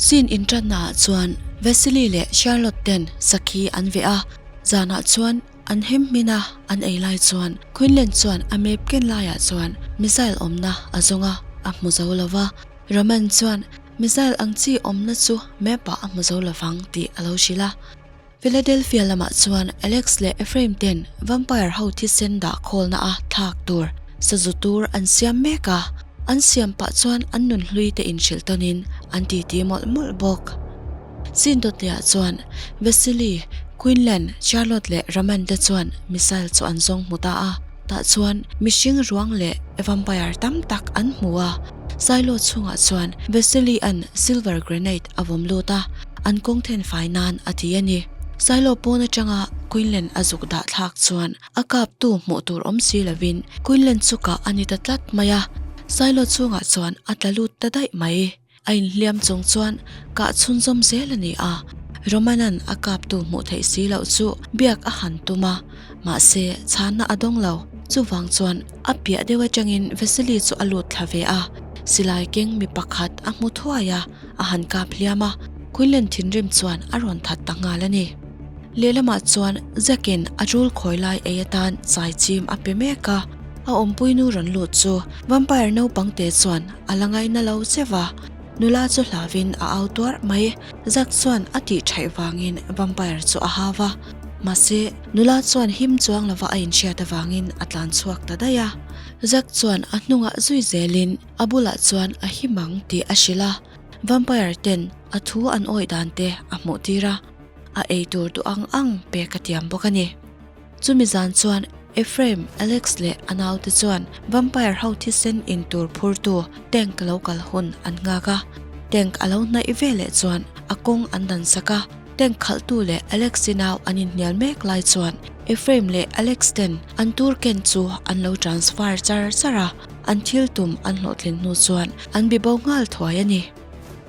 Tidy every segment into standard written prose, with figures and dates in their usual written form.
Scene inṭanna ah chuan Vasily leh Charlotte ten sakhi an veh a, zanah chuan an hem hmin a, an ei lai chuan Quinlan chuan a map ken laiah chuan missile awmna a zawng a, a hmu zo lo va. Roman chuan missile ang chi awmna chu map ah a hmu zo lovang tih a lo hrilh a. Philadelphia lamah chuan Alex leh Ephraim ten vampire ho thisen dah khawlna a thlak tur sazu tur an siam mek a, an siam pah chuan an nun hlui te inhrilh tawnin an titi mawlh mawlh bawk. Scene dawtliah chuan Vasily, Quinlan, Charlotte leh Raman te chuan missile chu an zawng hmu ta a, tah chuan mihring ruang leh vampire tam tak an hmu a. Silo chhungah chuan Vasily-a'n silver grenade a vawm lut a, an kawng then fai nan a ti a ni. Silo pawn atanga Quinlan a zuk dah thlak chuan a kaptu hmuh tur awm si lovin Quinlan chu kah a ni ta tlat mai a, Silo chhungah chuan a tla lut ta daih mai. A inhliam chung chuan kah chhunzawm zel a ni a, Roman-a'n a kaptu hmuh theih si loh chu biak a han tum a, mahse chhanna a dawng lo. Chuvang chuan a piah deuh atangin Vasily chu a lut thla ve a, silai keng mi pakhat a hmu thuai a, a han kap hliam a, Quinlan thinrim chuan a rawn that ta nghal a ni. Lehlamah chuan Zack-in a rul khawi lai ei atan chai chim a pe mek a, a awmpuinu rawn lut chu vampire naupang te chuan a la ngaina lo che va, nula chu hlauhin a au tuarh mai. Zack chuan a tih thaih vangin vampire chu a hau va, mahse nula chuan him chuang lova a inhriat avangin a tlan chhuak ta daih a. Zack chuan a hnungah zui zelin a bulah chuan a him ang tih a hrilh a, vampire ten a thu an awih dan te a hmuh tir a, a ei tur duh ang ang pek a tiam bawk a ni. Chumi zan chuan Ephraim, Alex leh a naute chuan vampire ho thisen in tur phurtu tank lo kal hun an nghak a. Tank a lo hnaih ve leh chuan a kawng an dan sak a. Tank khalhtu leh Alex-i nau an inhnial mek lai chuan Ephraim leh Alex ten an tur ken chu an lo transfer char char a, an thil tum an hlawhtlin hnu chuan an bibo nghal thuai a ni.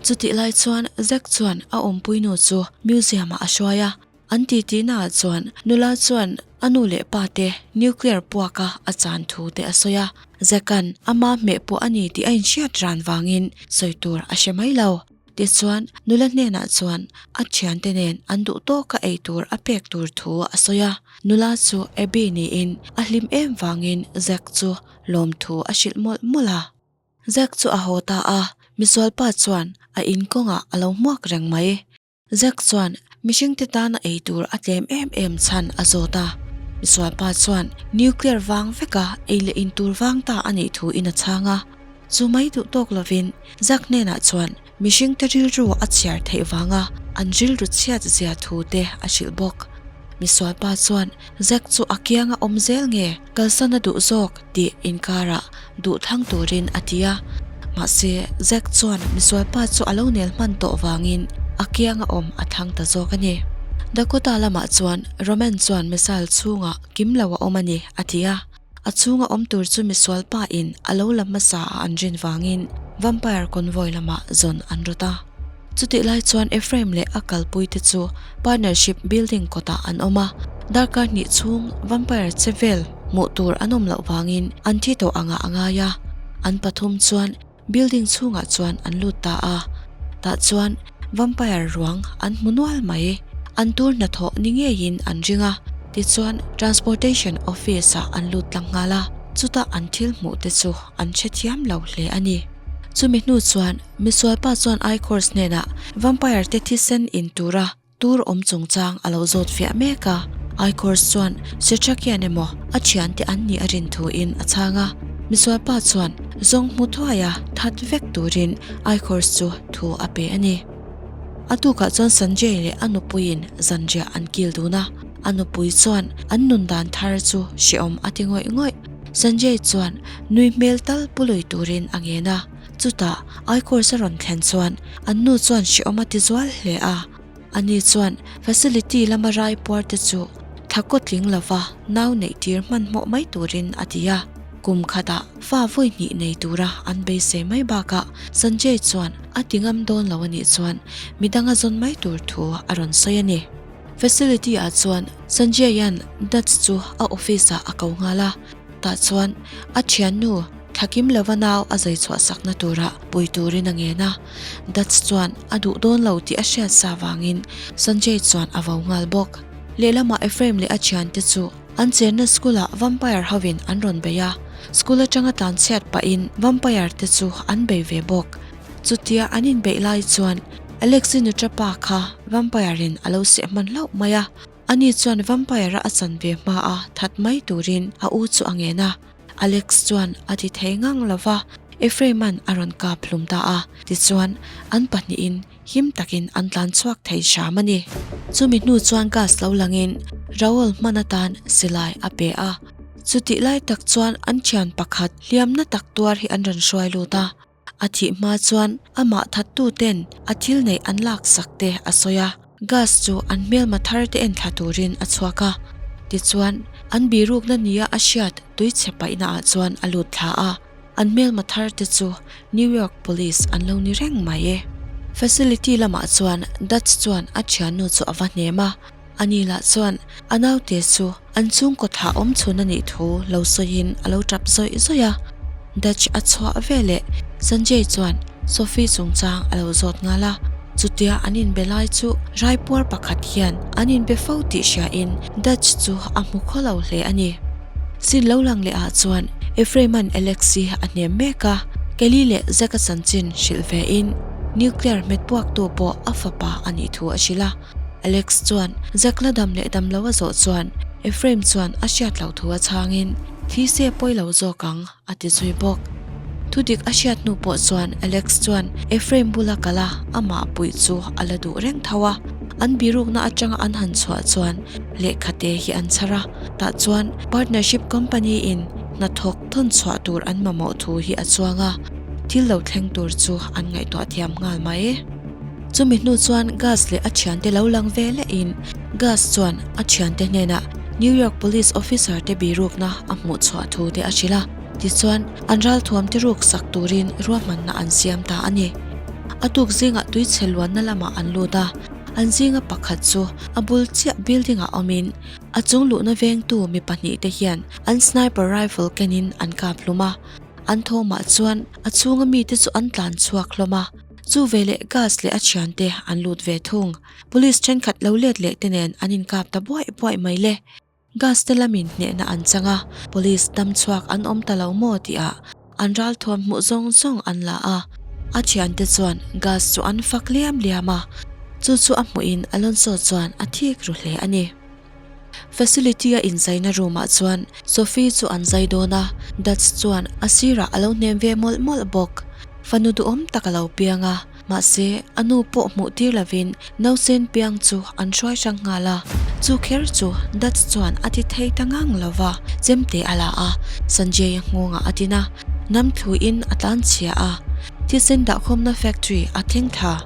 Chutih lai chuan Zack chuan a awmpuinu chu museum ah a hruai a. An titihna ah chuan nula chuan a nu leh pa te nuclear puak a a chan thu te a sawi a, Zack-a'n ama hmeh pawh a ni tih a inhriat ran vangin sawi tur a hre mai lo. Tichuan nula hnenah chuan a thiante nen an duh tawka ei tur a pek tur thu a sawi a, nula chu Abby niin a hlim em vangin Zack chu lawmthu a hrilh mawlh mawlh a. Zack chu a haw ta a, misualpa chuan a in kawngah a lo hmuak reng mai. Zack chuan mihringte tana ei tur a tlem em em chhan a zawt a. Misualpa chuan nuclear vang veka ei leh in tur vang ta a nih thu in a chhang a. Chu mai duh tawk lovin Zack hnenah chuan mihringte rilru a chhiar theih vanga an rilru chhiat zia thu te a hrilh bawk. Misualpa chuan Zack chu a kianga awm zel nge kalsan a duh zawk tih inkarah duh thlang turin a ti a. Mahse, Zack chuan misualpa chu a lo nel hman tawh vangin a kianga awm a thlang ta zawk a ni. Dakota lamah chuan Roman chuan missile chhungah kim lo a awm a ni, a ti a. A chhunga awm tur chu misualpa in a lo la hmasa a an rin vangin Vampire convoy lamah zawn an rawt a. Chutih lai chuan Ephraim leh a kalpui te chu partnership building kawtah an awm a, darkar hnih chhung vampire che vel hmuh tur an awm loh vangin an thi tawh angah a ngai a, an pathum chuan building chhungah chuan an lut ta a, tah chuan vampire ruang an hmu nual mai, an tur hnathawh ni ngeiin an ring a, tichuan transportation office ah an lut tlang nghal a, chuta an thil hmuh te chu an hrethiam lo hle a ni. Chumi hnu chuan Misualpa chuan Ichors hnenah vampire te thisen in tura tur awm chungchang a lo zawt fiah mek a. Ichors chuan Setrakian emaw a thiante an nih a rin thuin a chhang a. Misualpa chuan zawng hmu thuai a that vek turin Ichors chu thu a pe a ni. A tukah chuan Sanjay leh a nupuiin zanriah an kil dun a. A nupui chuan an nun dan thar chu hrehawm a ti ngawih ngawih. Sanjay chuan nui hmel tal pu lui turin a ngen a. Chutah Ichors a rawn thlen chuan an nu chuan hrehawm a ti zual hle a. Ani chuan facility lama rai puar te chu thla kaw tling lova nau neih tir hmanhmawh mai turin a ti a. Kum khatah fa vawi hnih nei tura an beisei mai bakah Sanjay chuan a ti ngam dawn lo anih chuan midang a zawn mai tur thu a rawn sawi a ni. Facility ah chuan Sanjay-a'n Dutt chu a office ah a ko nghal a. Tah chuan a thiannu. Thlakim lova nau a zai chhuah sakna tura pui turin a ngen a. Dutch chuan a duh dawn lo tih a hriat sa vangin Sanjay chuan a vo nghal bawk. Lehlamah Ephraim leh a thiante chu an chenna school ah vampire hovin an rawn bei a, school atanga tlan chhiat pahin vampire te chu an bei ve bawk. Chutia an inbeih lai chuan Alexi nuṭa pa kha vampire in a lo seh hman hlauh mai a, ani chuan vampire a a chan ve hma a that mai turin a u chu a ngen a. Alex chuan a ti thei ngang lo va, Ephraim-a'n a rawn kap hlum ta a, tichuan an pahnihin him takin an tlan chhuak thei hram a ni. Chumi hnu chuan gas lo langin Raoul hman atan silai a pe a, chutih lai tak chuan an thian pakhat hliamna tak tuar hi an rawn hruai lut a. A thih hma chuan amah thattu ten a thil neih an lak sak te a sawi a, gas chu an hmelma thar te en thla turin a chhuak a. Tichuan, an birukna nia a hriat tuichhe paihna ah chuan a lut thla a, an hmelma thar te chu New York Police an lo ni reng mai e. Facility lamah chuan Dutch chuan a thiannu chu a va hnem a, ani lah chuan a naute chu An chhungkaw thlah awm chhun a nih thu lo sawiin a lo tap zawih zawih a. Dutch a chhuah veleh Sanjay chuan Sophie chungchang a lo zawt nghal a. Chutia an inbe lai chu raipuar pakhat hian an inbe fo tih hriain Dutch chu a hmu khaw lo hle a ni. Sin lo lang leh ah chuan Ephraim-a'n Alexi a hnem mek a, Kelly leh Zack-a chanchin hrilh vein nuclear hmetpuaktu pawh a fapa a nih thu a hrilh a. Alex chuan Zack la dam leh dam lo a zawh chuan Ephraim chuan a hriat loh thu a chhangin thi se pawi lo zawk ang a ti zui bawk. Thudik a hriat hnu pawh chuan Alex chuan Ephraim bula kal a amah puih chu a la duh reng tho a. An birukna atanga an han chhuah chuan lehkha te hi an chhar a, tah chuan partnership company in hnathawk thawn chhuah tur an mamawh thu hi a chuang a, thil lo thleng tur chu an ngaihtuah thiam nghal mai. Chumi hnu chuan Gus leh a thiante lo lang ve lehin Gus chuan a thiante hnenah New York Police officer te birukna a hmuh chhuah thu te a hrilh a, tichuan an ralthuam te ruk sak turin ruahmanna an siam ta a ni. A tuk zingah tuichhe luanna lamah an lut a, an zinga pakhat chu a bul chiah building ah awmin a chung luhna vengtu mi pahnihte hian an sniper rifle kenin an kap hlum a, an thawmah chuan a chhunga mite chu an tlan chhuak hlawm a. Chu veleh Gas leh a thiante an lut ve thung. Police thenkhat lo let leh te nen an inkap ta buaih buaih mai le. Gas te lamin hnehna an chang a, police dam chhuak an awm ta lo maw tihah an ralthuam hmuh zawng zawng an la a. A thiante chuan Gas chu an fak liam liam a, chu chu a hmuhin Alonso chuan a thik ru hle a ni. Facility a inzaina room ah chuan Sophie chu an zai dawn a, Dutch chuan a sirah a lo hnem ve mawlh mawlh bawk. Fanu duhawm tak a lo piang a, mahse a nu pawh hmuh tir lovin nausen piang chu an hruai hrang nghal a. Chu kher chu Dutch chuan a ti thei ta ngang lo va, chemte a la a, Sanjay-a nghawngah a tin a, nam thluin a tlan chhia a. Thisen dahkhawmna factory a thleng thla.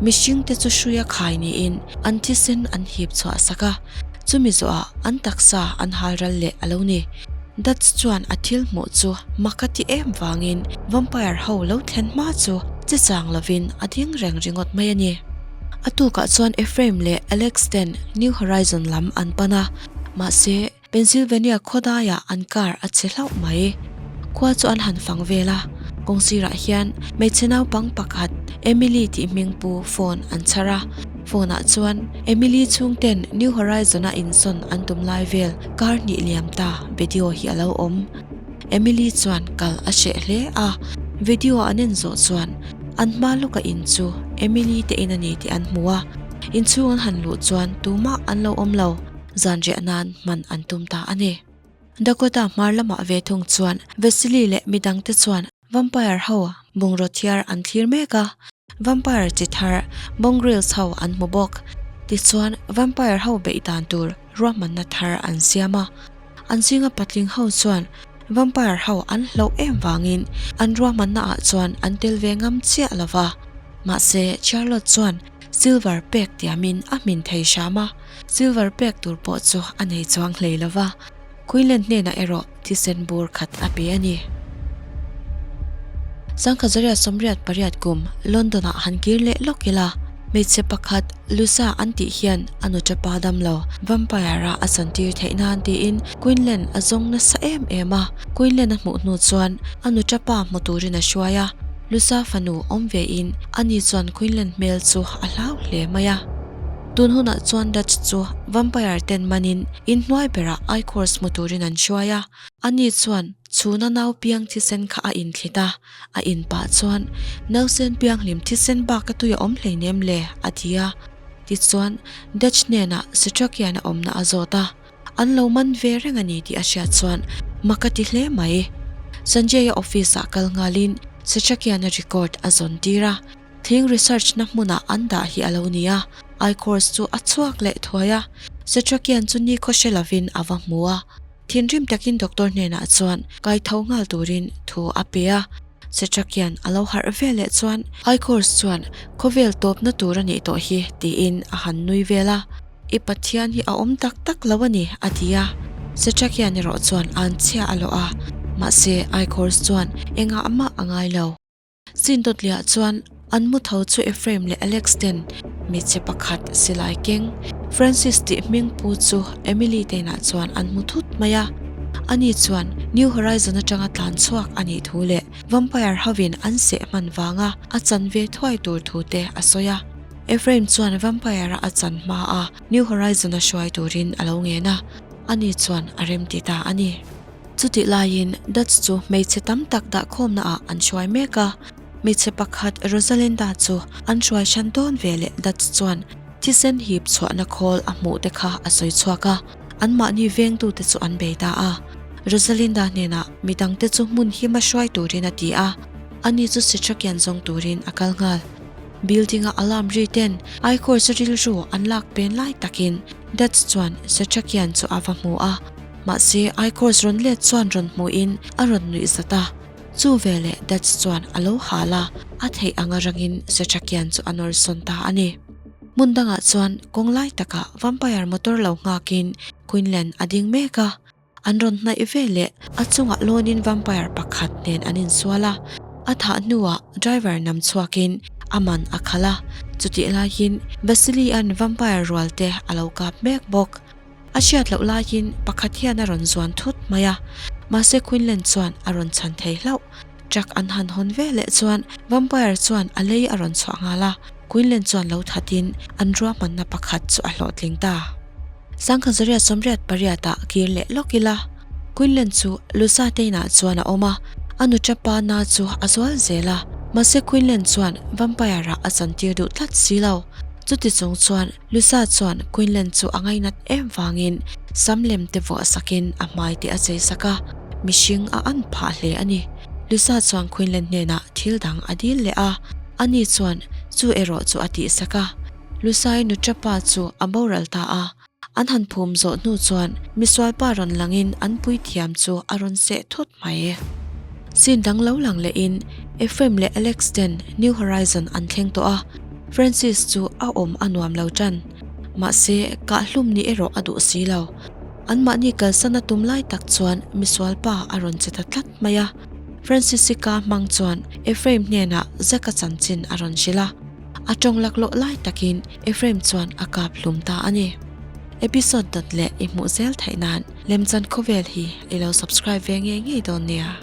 Mihring te chu hruia khai niin an thisen an hip chhuah sak a, chumi zawhah an taksa an hal ral leh a lo ni. Dutch chuan a thil hmuh chu mak a ti em vangin vampire ho lo thlen hma chu che chang lovin a ding reng ringawt mai a ni. A tukah chuan Ephraim leh Alex ten New Horizon lam an pan a, mahse, Pennsylvania khawdaiah an car a che hlauh mai. Khua chu an han fang vel a, kawng sirah hian hmeichhe naupang pakhat Emily tih hming pu phone an chhar a. Phone ah chuan Emily chhungten New Horizon a insawn an tum lai vel kar hnih liam ta video hi a lo awm. Emily chuan kal a hreh hle a, video an en zawh chuan an hma lawka in chu Emily te in a ni tih an hmu a, inchhung an han luh chuan tumah an lo awm lo. Zanriah nan hman an tum ta a ni. Dakota hmar lamah ve thung chuan Vasily leh midangte chuan vampire ho bungraw thiar an thlir mek a, vampire chi thar mongrels ho an hmu bawk. Tichuan vampire ho beih dan tur ruahmanna thar an siam a. An zinga patling ho chuan vampire ho an hlauh em vangin an ruahmanna ah chuan an tel ve ngam chiah lo va. Mahse Charlotte chuan silver pek tiamin a hmin thei hram a. Silver pek tur pawh chu a nei chuang hlei lo va, Quinlan hnenah erawh thisen bur khat a pe a ni. Sangkhazaria 88 kum London-ah han kir leh lawk ila, hmeichhe pakhat Lusa an tih hian a nuṭapa damlo vampire-a a chantir theih nan tiin Quinlan a zawng nasa em em a. Quinlan a hmuh hnu chuan a nuṭapa hmu turin a hruai a, Lusa fanu awm vein ani chuan Quinlan hmel chu a hlau hle mai a. Tun hunah chuan Dutch chu vampire ten manin inhnuai berah Ichors hmu turin an hruai a, ani chuan chhuna nau piang thisen kha a inthlit a. A in pah chuan, Nausen pianghlim thisen bak a tui a awm hleinem le, a ti a. Tichuan, Dutch hnenah Setrakian a awmna a zawt a. An lo man ve reng a ni tih a hriat chuan mak a ti hle mai. Sanjay-a office-ah kal nghalin Setrakian-a record a zawn tir a. Thing research na hmunah an dah hi a lo ni a. I-course chu a chhuak leh thuai a. Setrakian chu nikhaw hre lovin a va hmu a. Thinrim takin doctor hnenah chuan kai tho nghal turin thu a pe a, Setrakian a lo harh ve leh chuan Ichors chuan khawvel tawpna tur a nih tawh hi tiin a han nui vel a, I Pathian hi a awm tak tak lo a ni a ti a, Setrakian erawh chuan anchhia a lawh a, mahse Ichors chuan engah mah a ngai lo. Sindawtliah chuan an mu tho chu Ephraim leh Alex ten hmeichhe pakhat silai keng Francis tih hming pu chu Emily te inah chuan an hmu thut mai a. Ani chuan New Horizon atanga tlan chhuak a nih thu leh vampire hovin an seh hman vanga a chan ve thuai tur thu te a sawi a. Ephraim chuan vampire-a a chan hma a New Horizon a hruai turin a lo ngen a, ani chuan a remti ta a ni. Chutih laiin Dutch chu hmeichhe tam tak dahkhawmna ah an hruai mek a, hmeichhe pakhat Rosalinda chu an hruai hran dawn ve leh Dutch chuan thisen hip chhuahna khawl a hmuh te kha a sawi chhuak a, anmahni vengtute chu an bei ta a. Rosalinda hnenah midangte chu hmun hima hruai turin a ti a, ani chu Sitrakian zawng turin a kal nghal. Building-a alarm ri ten Ichor-chu rilru an lak pen lai takin Dutch chuan Sitrakian chu a va hmu a. Mahse, Ichors rawn let chuan rawn hmuhin a rawn nuih zat a. Chu veleh Dutch chuan a lo hal a, a theih anga rangin Setrakian chu a nawr sawn ta a ni. Hmun dangah chuan kawng lai takah vampire motor lo nghakin Quinlan a ding mek a. An rawn hnaih veleh a chungah lawnin vampire pakhat nen an insual a. A thah hnuah driver nam chhuakin a man a khalh a. Chutih laiin Vasily-a'n vampire rual te a lo kap mek bawk. A hriat loh laiin pakhat hian a rawn zuan thut mai a, mahse Quinlan chuan a rawn chhan thei hlauh. Truck an han hawn ve leh chuan Vampire chuan a lei a rawn chhuah nghal a, Quinlan chuan lo thatin an ruahmanna pakhat chu a hlawhtling ta. Sangkhazaria 88 ah kir leh lawk ila, Quinlan chu Lusa te inah chuan a awm a, a nuṭapa na chu a zual zel a, mahse Quinlan chuan Vampire-ah a chantir duh tlat si lo. Chuti chung chuan Lusa chuan Quinlan chu a ngainat em vangin sam lem te vuah sakin a hmai te a chei sak a, mihring a an phah hle a ni. Lusa chuan Quinlan hnenah thil dang a dil leh a, ani chuan chu erawh chu a tihsak a. Lusai nuṭapa chu a boral ta a, an han phum zawh hnu chuan misualpa rawn langin an puithiam chu a rawn seh thut mai. Scene dang lo lang lehin Ephraim leh Alex ten New Horizon an thleng tawh a, Francis chu a awm a nuam lo tan. Mahse, kahhlum ni erawh a duh si lo. Anmahni kalsan a tum lai tak chuan misual pa a rawn che ta tlat mai a. Francis-i ka hmang chuan Ephraim hnenah Zack-a chanchin a rawn hrilh a. A tawng laklawh lai takin Ephraim chuan a kap hlum ta a ni. Episode dawt leh i hmuh zel theih nan Lemchan Khawvel hi i lo subscribe ve ngei ngei dawn nia.